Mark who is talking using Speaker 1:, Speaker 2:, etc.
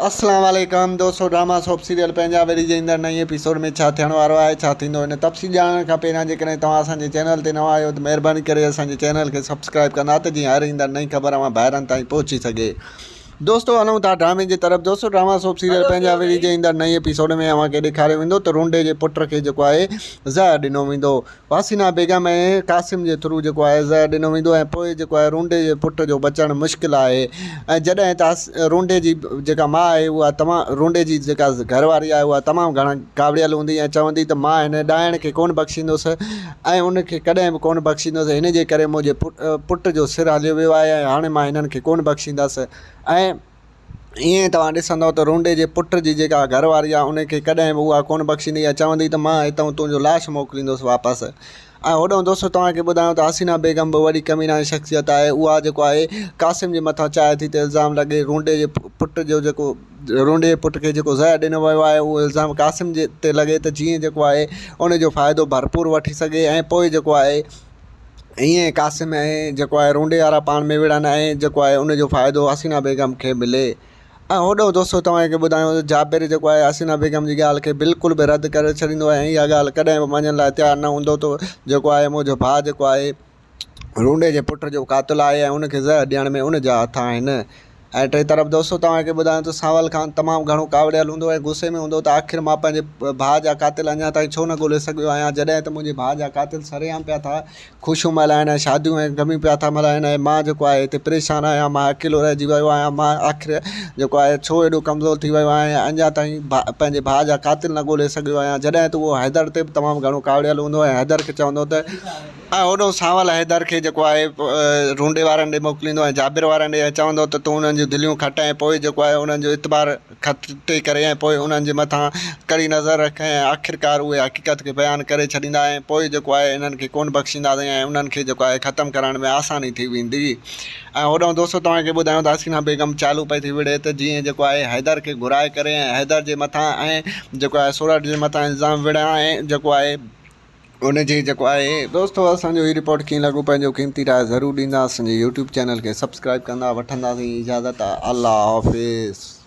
Speaker 1: اسلام عليڪم دوستو ڊراما سوپ سيريل پنهنجا وري جي ايندڙ نئين ايپيسوڊ ۾ ڇا ٿيڻ وارو آهي ڇا ٿيندو ان تفصيل ڄاڻڻ کان پهريان جيڪڏهن توهان اسان جي چينل تي نوان آهيو ته مهرباني ڪري اسان جي چينل کي سبسڪرائب ڪندا ته جيئن هر ايندڙ نئين خبر اوهان ڀائرن تائين پهچي سگهي دوستو هلون ٿا ڊرامي جي طرف دوستو ڊراما سوپ سيريل پنهنجا وري جي ايندڙ نئين ايپيسوڊ ۾ اوهان کي ڏيکاريو ويندو ته رونڊي جي پٽ کي جيڪو آهي زهر ڏنو ويندو حسينه بيگم ۽ قاسم جي ٿرو جيڪو آهي زهر ڏنو ويندو ۽ پوء جيڪو آهي رونڊي جي پٽ جو بچڻ مشڪل آهي ۽ جڏهن ته رونڊي جي جيڪا ماء آهي اها تمام رونڊي جي جيڪا گهر واري آهي اها تمام گهڻا ڪاوڙيل هوندي ۽ چوندي ته مان هن ڏائڻ کي ڪونه بخشيندس ۽ ان کي ڪڏهن به ڪونه بخشيندس هن جي ڪري منهنجي پٽ جو سر هليو ويو آهي ۽ هاڻي مان هنن کي ڪونه بخشيندس ۽ ائين توهان ڏسندؤ ته رونڊي جي پٽ جي جيڪا گهر واري آهي ان کي ڪڏهن به اها ڪونه بخشيندي ۽ چوندي ته مان هتئون تنهنجو لاش موڪليندس واپس ۽ هوڏانهن دوستو توهان کي ٻڌايان ته حسينه بيگم به وڏي ڪميناڻي شخصيت آهي اها جيڪو آهي قاسم جي مٿان چاهي ٿي ته الزام لڳي رونڊي جي پٽ جو جيڪو رونڊي جي پٽ کي جيڪو زهر ڏنو ويو آهي اهو الزام قاسم جي تي لڳي ته جيئن جيڪو آهي ان جو فائدو ڀرپور وٺي سگهي ۽ پوء جيڪو آهي ائين قاسم ۽ جيڪو آهي رونڊي وارا پاڻ ۾ وڙهن ۽ جيڪو آهي ان جو فائدو حسينه بيگم کي ملي ۽ هوڏو دوستو توهان کي ٻڌايون ته جابر جيڪو آهي حسينه بيگم جي ڳالهه کي بلڪل به رد ڪري ڇڏيندو آهي ۽ اها ڳالهه ڪڏهن به مڃڻ لاء تيار نه هوندو ته جيڪو آهي منهنجو ڀاء جيڪو آهي رونڊي جي پٽ جو قاتل آهي ۽ ان کي زهر ڏيڻ ۾ ان جا هٿ آهن ۽ ٽئين طرف دوستو توهان کي ٻڌايان ته سانول خان تمام گهڻو ڪاوڙيل هوندو ۽ غصي ۾ هوندو ته آخر مان پنهنجي ڀاء جا قاتل اڃا تائين ڇو نه ڳولي سگهيو آهيان جڏهن ته منهنجي ڀاء جا قاتل سرعام پيا ٿا خوشيون ملهائن ۽ شاديون ۽ غميون پيا ٿا ملهائن ۽ مان جيڪو آهي هتي پريشان آهيان مان اڪيلو رهجي ويو آهيان مان آخر جيڪو آهي ڇو ايڏو ڪمزور ٿي ويو آهيان ۽ اڃا تائين پنهنجي ڀاء جا قاتل نه ڳولي سگهيو آهيان جڏهن ته اهو حيدر تي به تمام گهڻو ڪاوڙيل هوندو ۽ حيدر کي چوندو ته ۽ هوڏهون سانول حيدر کي جيڪو آهي رونڊي وارن ڏي موڪليندو ۽ جابر وارن ڏي ۽ چوندو ته تون انهن جون دليون کٽ ۽ پوء جيڪو آهي انهن جو اعتبار کٽي ڪري ۽ پوء انهن جي مٿان ڪڙي نظر رک ۽ آخرڪار اهي حقيقت کي بيان ڪري ڇڏيندا ۽ پوء جيڪو آهي انهن کي ڪونه بخشينداسين ۽ انهن کي جيڪو آهي ختم ڪرڻ ۾ آساني ٿي ويندي ۽ هوڏهون دوستو توهان کي ٻڌايون ته حسينه بيگم چالو پئي ٿي وڙهي ته جيئن جيڪو آهي حيدر کي گهرائي ڪري ۽ حيدر جي مٿان ۽ جيڪو آهي سورٺ جي مٿان الزام وڙهان ۽ جيڪو آهي ان جي جيڪو آهي. دوستو اسان جو هي رپورٽ ڪيئن لڳو پنهنجو قيمتي راء ضرور ڏيندا اسان جي يوٽيوب چينل کي سبسڪرائب ڪندا وٺنداسين اجازت الله حافظ.